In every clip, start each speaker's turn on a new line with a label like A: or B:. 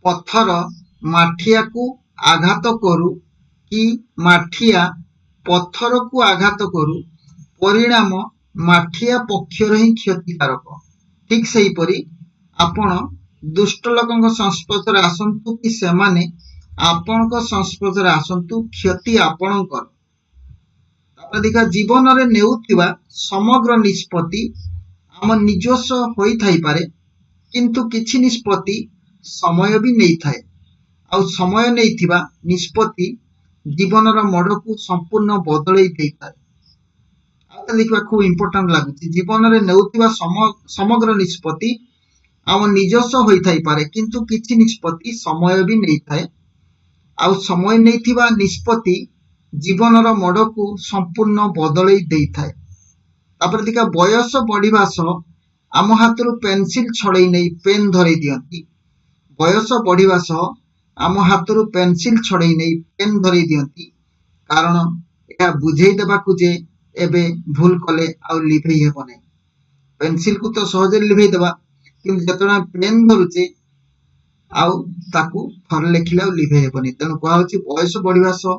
A: ପଥର ମାଠିଆକୁ ଆଘାତ କରୁ କି ମାଠିଆ ପଥରକୁ ଆଘାତ କରୁ, ପରିଣାମ ମାଠିଆ ପକ୍ଷର ହିଁ କ୍ଷତିକାରକ। ଠିକ୍ ସେହିପରି ଆପଣ ଦୁଷ୍ଟ ଲୋକଙ୍କ ସଂସ୍ପର୍ଶରେ ଆସନ୍ତୁ କି ସେମାନେ ଆପଣଙ୍କ ସଂସ୍ପର୍ଶରେ ଆସନ୍ତୁ, କ୍ଷତି ଆପଣଙ୍କର। ତାପରେ ଦେଖିବା, ଜୀବନରେ ନେଉଥିବା ସମଗ୍ର ନିଷ୍ପତ୍ତି ଆମ ନିଜସ୍ୱ ହୋଇଥାଇପାରେ, କିନ୍ତୁ କିଛି ନିଷ୍ପତ୍ତି ସମୟ ବି ନେଇଥାଏ। ଆଉ ସମୟ ନେଇଥିବା ନିଷ୍ପତ୍ତି ଜୀବନର ମୋଡ଼କୁ ସମ୍ପୂର୍ଣ୍ଣ ବଦଳେଇ ଦେଇଥାଏ। ଆଉ ଥରେ ଦେଖିବା, ଖୁବ ଇମ୍ପୋର୍ଟାଣ୍ଟ ଲାଗୁଛି। ଜୀବନରେ ନେଉଥିବା ସମଗ୍ର ନିଷ୍ପତ୍ତି ଆମ ନିଜସ୍ୱ ହୋଇଥାଇପାରେ, କିନ୍ତୁ କିଛି ନିଷ୍ପତ୍ତି ସମୟ ବି ନେଇଥାଏ। ଆଉ ସମୟ ନେଇଥିବା ନିଷ୍ପତ୍ତି ଜୀବନର ମୋଡ଼କୁ ସମ୍ପୂର୍ଣ୍ଣ ବଦଳେଇ ଦେଇଥାଏ। ତାପରେ ଦେଖିବା, ବୟସ ବଢିବା ସହ ଆମ ହାତରୁ ପେନସିଲ ଛଡେଇ ନେଇ ପେନ୍ ଧରେଇ ଦିଅନ୍ତି। ବୟସ ବଢିବା ସହ ଆମ ହାତରୁ ପେନସିଲ ଛଡେଇ ନେଇ ପେନ୍ ଧରେଇ ଦିଅନ୍ତି, କାରଣ ଏହା ବୁଝେଇ ଦେବାକୁ ଯେ ଏବେ ଭୁଲ କଲେ ଆଉ ଲିଭେଇ ହେବ ନାହିଁ। ପେନସିଲକୁ ତ ସହଜରେ ଲିଭେଇ ଦେବା, କିନ୍ତୁ ଯେତେବେଳେ ଆମେ ପେନ୍ ଧରୁଛେ, ଆଉ ତାକୁ ଥରେ ଲେଖିଲେ ଆଉ ଲିଭେଇ ହେବନି। ତେଣୁ କୁହାହଉଛି, ବୟସ ବଢିବା ସହ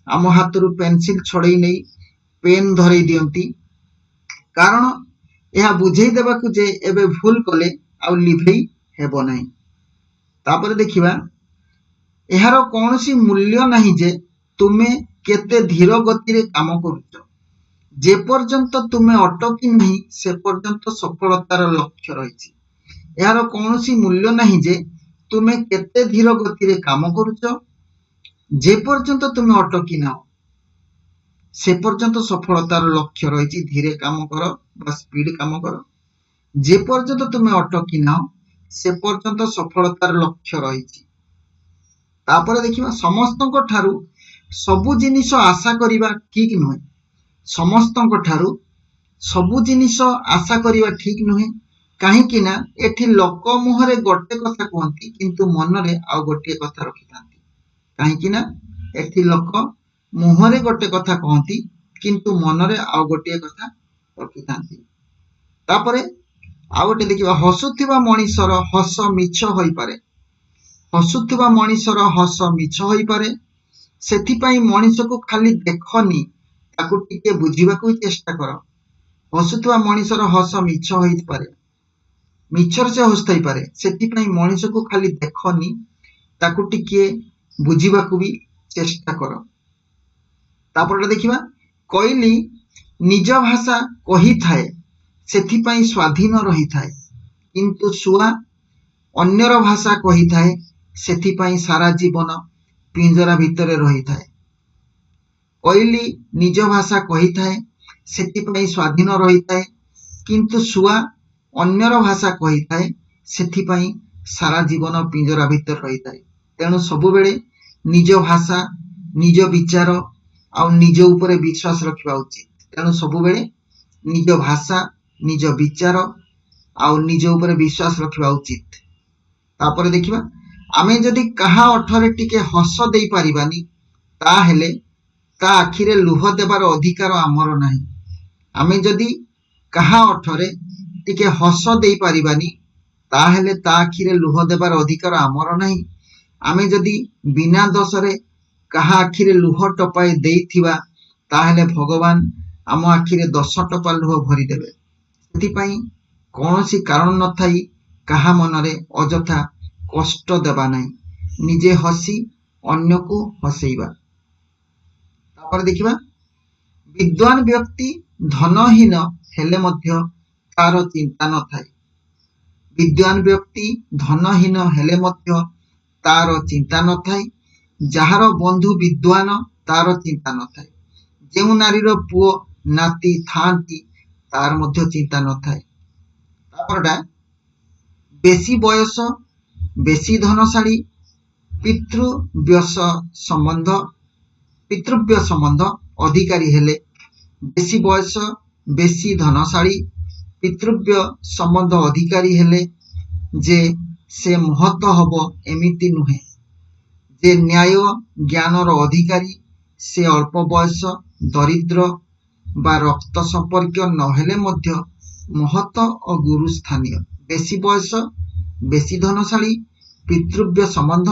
A: ଆମ ହାତରୁ ପେନସିଲ ଛଡେଇ ନେଇ ପେନ୍ ଧରେଇ ଦିଅନ୍ତି, କାରଣ ଏହା ବୁଝେଇ ଦେବାକୁ ଯେ ଏବେ ଭୁଲ କଲେ ଆଉ ଲିଭେଇ ହେବ ନାହିଁ। ତାପରେ ଦେଖିବା, ଏହାର କୌଣସି ମୂଲ୍ୟ ନାହିଁ ଯେ ତୁମେ କେତେ ଧୀର ଗତିରେ କାମ କରୁଛ। ଯେ ପର୍ଯ୍ୟନ୍ତ ତୁମେ ଅଟକି ନାହିଁ, ସେ ପର୍ଯ୍ୟନ୍ତ ସଫଳତାର ଲକ୍ଷ୍ୟ ରହିଛି। ଏହାର କୌଣସି ମୂଲ୍ୟ ନାହିଁ ଯେ ତୁମେ କେତେ ଧୀର ଗତିରେ କାମ କରୁଛ। ଯେ ପର୍ଯ୍ୟନ୍ତ ତୁମେ ଅଟକି ନାହ, ସେ ପର୍ଯ୍ୟନ୍ତ ସଫଳତାର ଲକ୍ଷ୍ୟ ରହିଛି। ଧୀରେ କାମ କର ବା ସ୍ପିଡ କାମ କର, ଯେ ପର୍ଯ୍ୟନ୍ତ ତୁମେ ଅଟକି ନାହ, ସେ ପର୍ଯ୍ୟନ୍ତ ସଫଳତାର ଲକ୍ଷ୍ୟ ରହିଛି। ତାପରେ ଦେଖିବା, ସମସ୍ତଙ୍କ ଠାରୁ ସବୁ ଜିନିଷ ଆଶା କରିବା ଠିକ ନୁହେଁ। ସମସ୍ତଙ୍କ ଠାରୁ ସବୁ ଜିନିଷ ଆଶା କରିବା ଠିକ ନୁହେଁ, କାହିଁକି ନା ଏଠି ଲୋକ ମୁହଁରେ ଗୋଟେ କଥା କୁହନ୍ତି, କିନ୍ତୁ ମନରେ ଆଉ ଗୋଟିଏ କଥା ରଖିଥାନ୍ତି। କାହିଁକି ନା ଏଠି ଲୋକ ମୁହଁରେ ଗୋଟେ କଥା କହନ୍ତି, କିନ୍ତୁ ମନରେ ଆଉ ଗୋଟିଏ କଥା ରଖିଥାନ୍ତି। ତାପରେ ଆଉ ଗୋଟେ ଦେଖିବା, ହସୁଥିବା ମଣିଷର ହସ ମିଛ ହୋଇପାରେ। ହସୁଥିବା ମଣିଷର ହସ ମିଛ ହୋଇପାରେ। ସେଥିପାଇଁ ମଣିଷକୁ ଖାଲି ଦେଖନି, ତାକୁ ଟିକେ ବୁଝିବାକୁ ଚେଷ୍ଟା କର। ହସୁଥିବା ମଣିଷର ହସ ମିଛ ହୋଇପାରେ। ମିଛରେ ସେ ହସୁଥାଇପାରେ। ସେଥିପାଇଁ ମଣିଷକୁ ଖାଲି ଦେଖନି, ତାକୁ ଟିକେ ବୁଝିବାକୁ ବି ଚେଷ୍ଟା କର। ତାପରଟା ଦେଖିବା, କୋଇଲି ନିଜ ଭାଷା କହିଥାଏ, ସେଥିପାଇଁ ସ୍ୱାଧୀନ ରହିଥାଏ। କିନ୍ତୁ ଶୁଆ ଅନ୍ୟର ଭାଷା କହିଥାଏ, ସେଥିପାଇଁ ସାରା ଜୀବନ ପିଞ୍ଜରା ଭିତରେ ରହିଥାଏ। କୋଇଲି ନିଜ ଭାଷା କହିଥାଏ, ସେଥିପାଇଁ ସ୍ୱାଧୀନ ରହିଥାଏ। କିନ୍ତୁ ଶୁଆ ଅନ୍ୟର ଭାଷା କହିଥାଏ, ସେଥିପାଇଁ ସାରା ଜୀବନ ପିଞ୍ଜରା ଭିତରେ ରହିଥାଏ। ତେଣୁ ସବୁବେଳେ ନିଜ ଭାଷା, ନିଜ ବିଚାର ଆଉ ନିଜ ଉପରେ ବିଶ୍ୱାସ ରଖିବା ଉଚିତ। ତେଣୁ ସବୁବେଳେ ନିଜ ଭାଷା, ନିଜ ବିଚାର ଆଉ ନିଜ ଉପରେ ବିଶ୍ୱାସ ରଖିବା ଉଚିତ। ତାପରେ ଦେଖିବା, ଆମେ ଯଦି କାହା ଓଠରେ ଟିକେ ହସ ଦେଇପାରିବାନି, ତାହେଲେ ତା ଆଖିରେ ଲୁହ ଦେବାର ଅଧିକାର ଆମର ନାହିଁ। ଆମେ ଯଦି କାହା ଓଠରେ ଟିକେ ହସ ଦେଇପାରିବାନି, ତାହେଲେ ତା ଆଖିରେ ଲୁହ ଦେବାର ଅଧିକାର ଆମର ନାହିଁ। ଆମେ ଯଦି ବିନା ଦୋଷରେ କାହା ଆଖିରେ ଲୁହ ଟୋପାଏ ଦେଇଥିବା, ତାହେଲେ ଭଗବାନ ଆମ ଆଖିରେ 10 ଟୋପା ଲୁହ ଭରିଦେବେ। ସେଥିପାଇଁ କୌଣସି କାରଣ ନଥାଇ କାହା ମନରେ ଅଯଥା କଷ୍ଟ ଦେବା ନାହିଁ। ନିଜେ ହସି ଅନ୍ୟକୁ ହସେଇବା। ତାପରେ ଦେଖିବା, ବିଦ୍ୱାନ ବ୍ୟକ୍ତି ଧନହୀନ ହେଲେ ମଧ୍ୟ ତାର ଚିନ୍ତା ନଥାଏ। ବିଦ୍ୱାନ ବ୍ୟକ୍ତି ଧନହୀନ ହେଲେ ମଧ୍ୟ ତାର ଚିନ୍ତା ନଥାଏ। ଯାହାର ବନ୍ଧୁ ବିଦ୍ୱାନ, ତାର ଚିନ୍ତା ନଥାଏ। ଯେଉଁ ନାରୀର ପୁଅ ନାତି ଥାଆନ୍ତି, ତାର ମଧ୍ୟ ଚିନ୍ତା ନଥାଏ। ତାପରଟା, ବେଶୀ ବୟସ, ବେଶୀ ଧନଶାଳୀ, ପିତୃବ୍ୟ ସମ୍ବନ୍ଧ ଅଧିକାରୀ ହେଲେ, ବେଶୀ ବୟସ, ବେଶୀ ଧନଶାଳୀ, ପିତୃବ୍ୟ ସମ୍ବନ୍ଧ ଅଧିକାରୀ ହେଲେ ଯେ ସେ ମହତ ହବ, ଏମିତି ନୁହେଁ। ଯେ ନ୍ୟାୟ ଜ୍ଞାନର ଅଧିକାରୀ, ସେ ଅଳ୍ପ ବୟସ, ଦରିଦ୍ର ବା ରକ୍ତ ସମ୍ପର୍କୀୟ ନହେଲେ ମଧ୍ୟ ମହତ ଓ ଗୁରୁସ୍ଥାନୀୟ। ବେଶୀ ବୟସ, ବେଶୀ ଧନଶାଳୀ, ପିତୃବ୍ୟ ସମ୍ବନ୍ଧ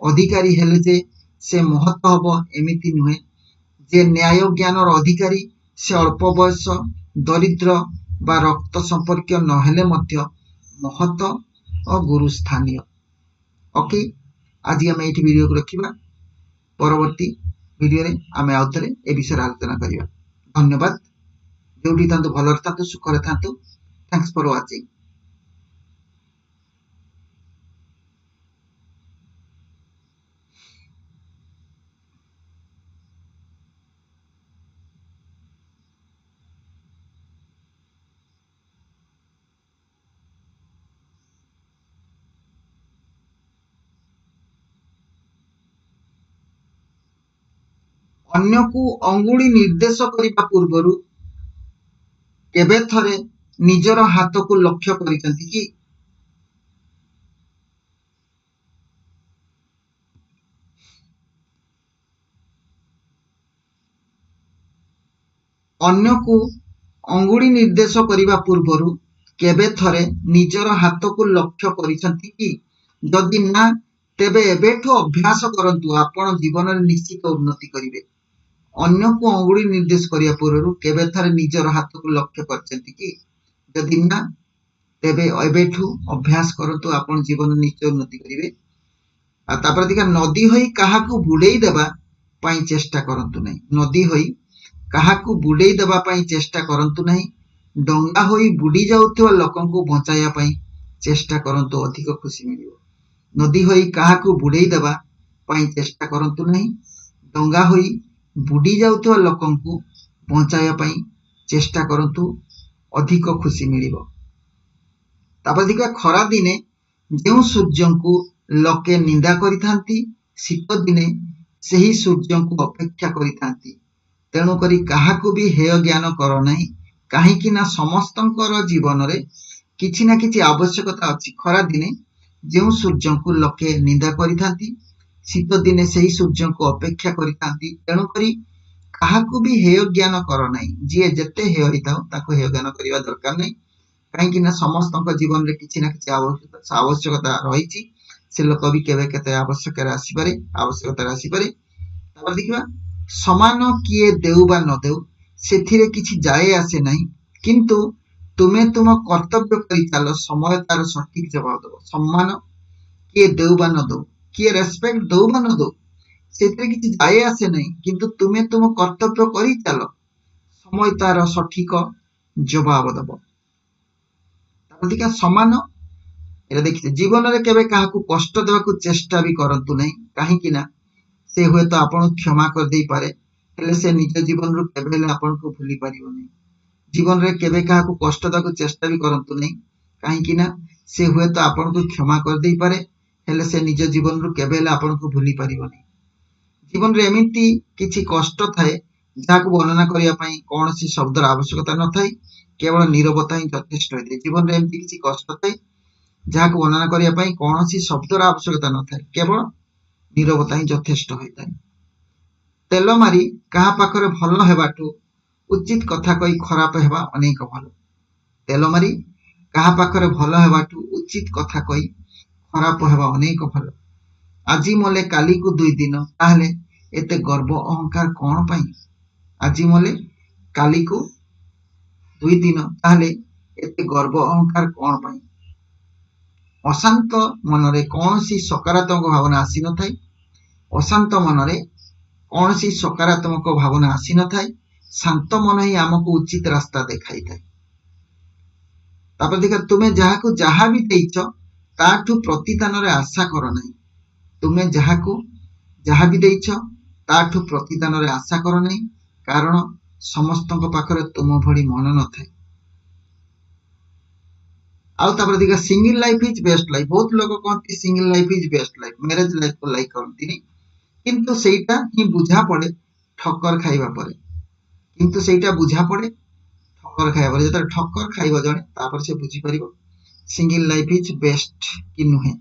A: ଅଧିକାରୀ ହେଲେ ଯେ ସେ ମହତ ହବ ଏମିତି ନୁହେଁ। ଯେ ନ୍ୟାୟ ଜ୍ଞାନର ଅଧିକାରୀ ସେ ଅଳ୍ପ ବୟସ, ଦରିଦ୍ର ବା ରକ୍ତ ସମ୍ପର୍କୀୟ ନହେଲେ ମଧ୍ୟ ମହତ ଓ ଗୁରୁସ୍ଥାନୀୟ। ଓକେ, ଆଜି ଆମେ ଏଇଠି ଭିଡ଼ିଓକୁ ରଖିବା। ପରବର୍ତ୍ତୀ ଭିଡ଼ିଓରେ ଆମେ ଆଉ ଥରେ ଏ ବିଷୟରେ ଆଲୋଚନା କରିବା। ଧନ୍ୟବାଦ। ଯୋଉଠି ଥାନ୍ତୁ ଭଲରେ ଥାନ୍ତୁ, ସୁଖରେ ଥାନ୍ତୁ। Thanks for watching. ଅନ୍ୟକୁ ଅଙ୍ଗୁଳି ନିର୍ଦ୍ଦେଶ କରିବା ପୂର୍ବରୁ କେବେ ଥରେ ନିଜର ହାତକୁ ଲକ୍ଷ୍ୟ କରିଛନ୍ତି କି? ଅନ୍ୟକୁ ଅଙ୍ଗୁଳି ନିର୍ଦ୍ଦେଶ କରିବା ପୂର୍ବରୁ କେବେ ଥରେ ନିଜର ହାତକୁ ଲକ୍ଷ୍ୟ କରିଛନ୍ତି କି? ଯଦି ନା, ତେବେ ଏବେଠୁ ଅଭ୍ୟାସ କରନ୍ତୁ, ଆପଣ ଜୀବନରେ ନିଶ୍ଚିତ ଉନ୍ନତି କରିବେ। ଅନ୍ୟକୁ ଅଙ୍ଗୁଳି ନିର୍ଦ୍ଦେଶ କରିବା ପୂର୍ବରୁ କେବେ ଥରେ ନିଜର ହାତକୁ ଲକ୍ଷ୍ୟ କରିଛନ୍ତି କି? ଯଦି ନା, ତେବେ ଏବେଠୁ ଅଭ୍ୟାସ କରନ୍ତୁ, ଆପଣ ଜୀବନରେ ନିଶ୍ଚୟ ଉନ୍ନତି କରିବେ। ଆଉ ତାପରେ ଦେଖିବା, ନଦୀ ହୋଇ କାହାକୁ ବୁଡେଇ ଦେବା ପାଇଁ ଚେଷ୍ଟା କରନ୍ତୁ ନାହିଁ। ନଦୀ ହୋଇ କାହାକୁ ବୁଡେଇ ଦେବା ପାଇଁ ଚେଷ୍ଟା କରନ୍ତୁ ନାହିଁ, ଡଙ୍ଗା ହୋଇ ବୁଡି ଯାଉଥିବା ଲୋକଙ୍କୁ ବଞ୍ଚାଇବା ପାଇଁ ଚେଷ୍ଟା କରନ୍ତୁ, ଅଧିକ ଖୁସି ମିଳିବ। ନଦୀ ହୋଇ କାହାକୁ ବୁଡେଇ ଦେବା ପାଇଁ ଚେଷ୍ଟା କରନ୍ତୁ ନାହିଁ, ଡଙ୍ଗା ହୋଇ ବୁଡି ଯାଉଥିବା ଲୋକଙ୍କୁ ବଞ୍ଚାଇବା ପାଇଁ ଚେଷ୍ଟା କରନ୍ତୁ, ଅଧିକ ଖୁସି ମିଳିବ। ତାପରେ ଦେଖିବା, ଖରା ଦିନେ ଯେଉଁ ସୂର୍ଯ୍ୟଙ୍କୁ ଲୋକେ ନିନ୍ଦା କରିଥାନ୍ତି, ଶୀତ ଦିନେ ସେହି ସୂର୍ଯ୍ୟଙ୍କୁ ଅପେକ୍ଷା କରିଥାନ୍ତି। ତେଣୁକରି କାହାକୁ ବି ହେୟ ଜ୍ଞାନ କର ନାହିଁ, କାହିଁକି ନା ସମସ୍ତଙ୍କର ଜୀବନରେ କିଛି ନା କିଛି ଆବଶ୍ୟକତା ଅଛି। ଖରା ଦିନେ ଯେଉଁ ସୂର୍ଯ୍ୟଙ୍କୁ ଲୋକେ ନିନ୍ଦା କରିଥାନ୍ତି, ଶୀତ ଦିନେ ସେହି ସୂର୍ଯ୍ୟଙ୍କୁ ଅପେକ୍ଷା କରିଥାନ୍ତି। ତେଣୁକରି କାହାକୁ ବି ହେୟ ଜ୍ଞାନ କର ନାହିଁ। ଯିଏ ଯେତେ ହେୟ ହେଇଥାଉ ତାକୁ ହେୟ ଜ୍ଞାନ କରିବା ଦରକାର ନାହିଁ, କାହିଁକି ନା ସମସ୍ତଙ୍କ ଜୀବନରେ କିଛି ନା କିଛି ଆବଶ୍ୟକତା ରହିଛି। ସେ ଲୋକ ବି କେବେ କେତେ ଆବଶ୍ୟକରେ ଆସିପାରେ, ଆବଶ୍ୟକତାରେ ଆସିପାରେ। ତାପରେ ଦେଖିବା, ସମାନ କିଏ ଦେଉ ବା ନ ଦେଉ ସେଥିରେ କିଛି ଯାଏ ଆସେ ନାହିଁ, କିନ୍ତୁ ତୁମେ ତୁମ କର୍ତ୍ତବ୍ୟ କରି ଚାଲ, ସମୟ ତାର ସଠିକ ଜବାବ ଦେବ। ସମ୍ମାନ କିଏ ଦେଉ ବା ନ ଦେଉ, କିଏ ରେସପେକ୍ଟ ଦଉ ବା ନ ଦଉ, ସେଥିରେ କିଛି ଯାଏ ଆସେ ନାହିଁ, କିନ୍ତୁ ତୁମେ ତୁମ କର୍ତ୍ତବ୍ୟ କରି ଚାଲ, ସମୟ ତାର ସଠିକ ଜବାବ ଦେବ। ତାପରେ ଦେଖିବା, ସମାନ ଏଇଟା ଦେଖିଛେ, ଜୀବନରେ କେବେ କାହାକୁ କଷ୍ଟ ଦେବାକୁ ଚେଷ୍ଟା ବି କରନ୍ତୁ ନାହିଁ, କାହିଁକି ନା ସେ ହୁଏତ ଆପଣଙ୍କୁ କ୍ଷମା କରିଦେଇପାରେ, ହେଲେ ସେ ନିଜ ଜୀବନରୁ କେବେ ହେଲେ ଆପଣଙ୍କୁ ଭୁଲି ପାରିବ ନାହିଁ। ଜୀବନରେ କେବେ କାହାକୁ କଷ୍ଟ ଦେବାକୁ ଚେଷ୍ଟା ବି କରନ୍ତୁ ନାହିଁ, କାହିଁକି ନା ସେ ହୁଏତ ଆପଣଙ୍କୁ କ୍ଷମା କରିଦେଇପାରେ, ହେଲେ ସେ ନିଜ ଜୀବନରୁ କେବେ ହେଲେ ଆପଣଙ୍କୁ ଭୁଲି ପାରିବ ନାହିଁ। ଜୀବନରେ ଏମିତି କିଛି କଷ୍ଟ ଥାଏ ଯାହାକୁ ବର୍ଣ୍ଣନା କରିବା ପାଇଁ କୌଣସି ଶବ୍ଦର ଆବଶ୍ୟକତା ନଥାଏ, କେବଳ ନୀରବତା ହିଁ ଯଥେଷ୍ଟ ହୋଇଥାଏ। ଜୀବନରେ ଏମିତି କିଛି କଷ୍ଟ ଥାଏ ଯାହାକୁ ବର୍ଣ୍ଣନା କରିବା ପାଇଁ କୌଣସି ଶବ୍ଦର ଆବଶ୍ୟକତା ନଥାଏ, କେବଳ ନୀରବତା ହିଁ ଯଥେଷ୍ଟ ହୋଇଥାଏ। ତେଲ ମାରି କାହା ପାଖରେ ଭଲ ହେବାଠୁ ଉଚିତ କଥା କହି ଖରାପ ହେବା ଅନେକ ଭଲ। ତେଲ ମାରି କାହା ପାଖରେ ଭଲ ହେବାଠୁ ଉଚିତ କଥା କହି ଖରାପ ହେବା ଅନେକ ଭଲ। ଆଜି ମଲେ କାଲିକୁ 2 ଦିନ, ତାହେଲେ ଏତେ ଗର୍ବ ଅହଙ୍କାର କଣ ପାଇଁ? ଆଜି ମଲେ କାଲିକୁ 2 ଦିନ, ତାହେଲେ ଏତେ ଗର୍ବ ଅହଙ୍କାର କଣ ପାଇଁ? ଅଶାନ୍ତ ମନରେ କୌଣସି ସକାରାତ୍ମକ ଭାବନା ଆସିନଥାଏ। ଅଶାନ୍ତ ମନରେ କୌଣସି ସକାରାତ୍ମକ ଭାବନା ଆସିନଥାଏ। ଶାନ୍ତ ମନ ହିଁ ଆମକୁ ଉଚିତ ରାସ୍ତା ଦେଖାଇଥାଏ। ତାପରେ ଦେଖିବା, ତୁମେ ଯାହାକୁ ଯାହା ବି ଦେଇଛ ତାଠୁ ପ୍ରତିଦାନରେ ଆଶା କର ନାହିଁ। ତୁମେ ଯାହାକୁ ଯାହା ବି ଦେଇଛ ତାଠୁ ପ୍ରତିଦାନରେ ଆଶା କର ନାହିଁ, କାରଣ ସମସ୍ତଙ୍କ ପାଖରେ ତୁମ ଭଳି ମନ ନଥାଏ। ଆଉ ତାପରେ ଦେଖିବା, single life is best life. ବହୁତ ଲୋକ କହନ୍ତି single life is best life, marriage ଲାଇଫକୁ ଲାଇକ୍ କରନ୍ତିନି, କିନ୍ତୁ ସେଇଟା ହିଁ ବୁଝା ପଡେ ଠକ୍କର ଖାଇବା ପରେ। କିନ୍ତୁ ସେଇଟା ବୁଝା ପଡେ ଠକ୍କର ଖାଇବା ପରେ। ଯେତେବେଳେ ଠକ୍କର ଖାଇବ ଜଣେ, ତାପରେ ସେ ବୁଝିପାରିବ ସିଙ୍ଗଲ ଲାଇଫ is best କି ନୁହେଁ।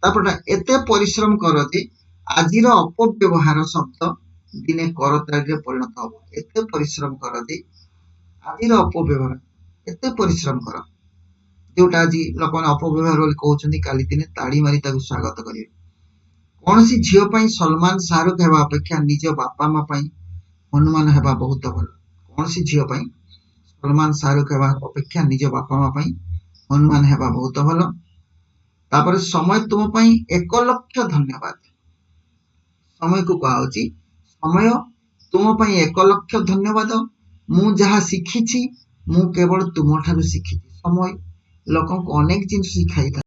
A: ତାପରଟା, ଏତେ ପରିଶ୍ରମ କର ଯେ ଆଜିର ଅପବ୍ୟବହାର ଶବ୍ଦ ଦିନେ କରତାଳିରେ ପରିଣତ ହବ। ଏତେ ପରିଶ୍ରମ କର ଯେ ଆଜିର ଅପବ୍ୟବହାର, ଏତେ ପରିଶ୍ରମ କର ଯୋଉଟା ଆଜି ଲୋକମାନେ ଅପବ୍ୟବହାର ବୋଲି କହୁଛନ୍ତି, କାଲି ଦିନେ ତାଳି ମାରି ତାକୁ ସ୍ୱାଗତ କରିବେ। କୌଣସି ଝିଅ ପାଇଁ ସଲମାନ ଶାହରୁଖ ହେବା ଅପେକ୍ଷା ନିଜ ବାପା ମା ପାଇଁ ହନୁମାନ ହେବା ବହୁତ ଭଲ। କୌଣସି ଝିଅ ପାଇଁ ସଲମାନ ଶାହରୁଖ ହେବା ଅପେକ୍ଷା ନିଜ ବାପା ମା ପାଇଁ ହନୁମାନ ହେବା ବହୁତ ଭଲ। ତାପରେ ସମୟ ତୁମ ପାଇଁ 1 ଲକ୍ଷ ଧନ୍ୟବାଦ। ସମୟକୁ କୁହାହଉଛି, ସମୟ ତୁମ ପାଇଁ 1 ଲକ୍ଷ ଧନ୍ୟବାଦ। ମୁଁ ଯାହା ଶିଖିଛି, ମୁଁ କେବଳ ତୁମଠାରୁ ଶିଖିଛି। ସମୟ ଲୋକଙ୍କୁ ଅନେକ ଜିନିଷ ଶିଖାଇଥାଏ।